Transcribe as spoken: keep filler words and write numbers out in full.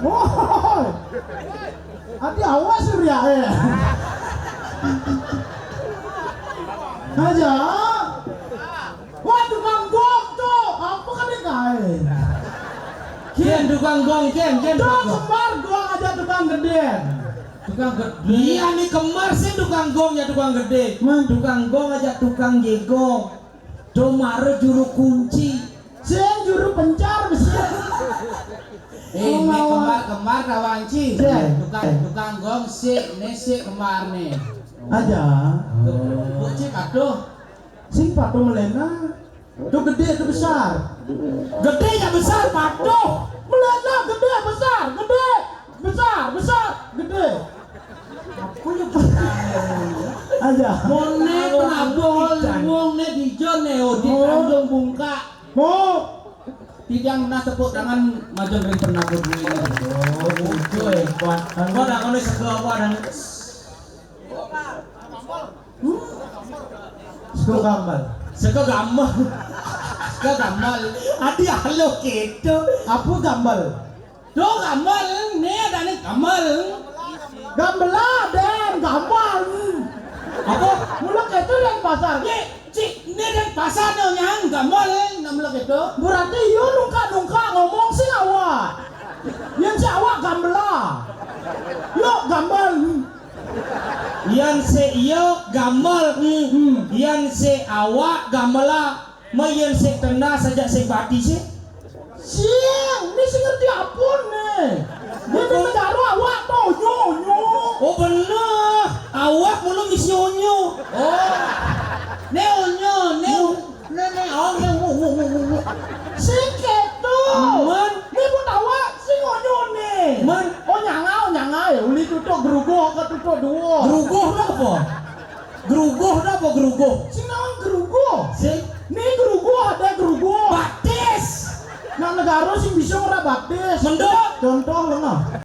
Woi. Ati awas Surya, eh. Aja. Wah, tukang gong tuh. Apa kan dia kae? Kian tukang gong, kian, kian tukang gong. Kembar gong aja tukang gedé. Tukang gedé. Iya nih kembar sih tukang gong ya tukang gedé. Tukang gong aja tukang gégong. Do mara juru kunci. Sing juru pencar besi. Eh, né kembar-kembar ta wanci. Tukang, tukang gong sik, né sik kembar né. Aja. Tuh, Bu Cik, aduh. Sing patuh melena. Tuh gedé, tuh besar. Gedé ya besar, patuh. Melena gedé, besar, gedé. Besar, besar, gedé. Apa ya? Aja. Moné penabuh wong né di Jon né, oh, di Tanjung Bungka. Mo. Titiang nah tepuk tangan majeng ring penabuh kuwi. Oh, itu hebat. Engko tak kono sego apa dan sego gambel. Sego gambel. Sego gambel. Adi halo gitu. Apa gambel? Duh, gambel, né adané gambel. Gambela, Dén, gambel. Apa? Mula kéto Dén pasar. Yé, Cik, né Dén pasar no nyang gambel, né mula kéto. Berarti yo nungkak-nungkak ngomong sing awak. Yén sing awak gambela. Yo gambel. Yén sing yo gambel. Hmm. Yén sing awak gambela. Mén yén sing tenda sajak sing pati sih. Sing, né sing ngerti apa né? Né negara awak to, onyo, onyo. Oh, bener. Awak mulu misi onyo. Oh. Né onyo, né, né, né, oh, né, wo, wo, wo, wo, wo. Sing kéto. Mén. Né pun awak sing onyo né. Mén. Oh, nyanga, oh, nyanga ya. Uli tutuk geruguh ke tutuk dua. Geruguh apa? Geruguh ta apa geruguh? Sing naon geruguh? Sing né geruguh ada geruguh. Batis. Nah, negara sing bisa ora batis. Mendok. Contoh lenga.